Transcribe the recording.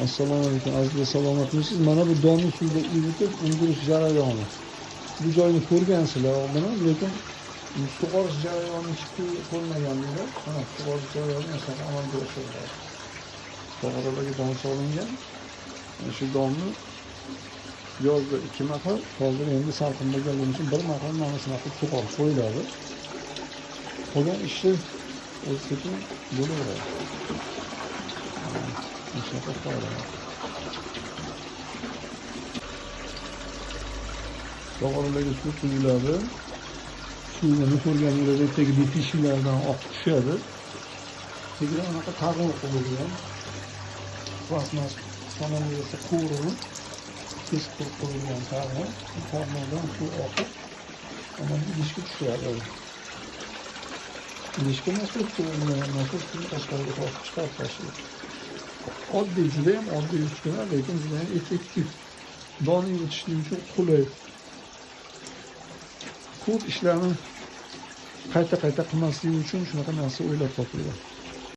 Assalomu alaykum azizlar, salomatmisiz? Mana bu donni suvda ivitib undirish jarayoni. Bu joyni ko'rgansizlar oldin, lekin sug'orish jarayonini hech ko'rmagandilar. Mana sug'orish jarayoni mana shunaqa amalga oshiriladi. Tog'oralarga don solingan. Mana shu donni yozda 2 mahal, hozir endi salqin bo'lganligi uchun 1 mahal mana shunaqa sug'orib qo'yiladi. Qolgan ishi o'zi sekin bo'laveradi. Mana shunaqa holat. Tog'oralarga suv quyiladi. Suvini ko'rganinglarda tagida teshiklardan oqib tushadi. Tagida anaqa tarnov qo'yilgan. Plastmas tomonida quvurib, kesib turib qo'yilgan tarnov. Tarnovdan suv oqib, ana idishga tushadi. Idishga nasos qo'yilgan, nasos suvni tashqariga tortib chiqarib tashlaydi. Oddiy, juda ham oddiy uskuna, lekin juda ham effektiv. Don ivitishlik uchun qulay. Ko'p ishlarni qayta-qayta qilmaslik uchun shunaqa narsa o'ylab topilgan.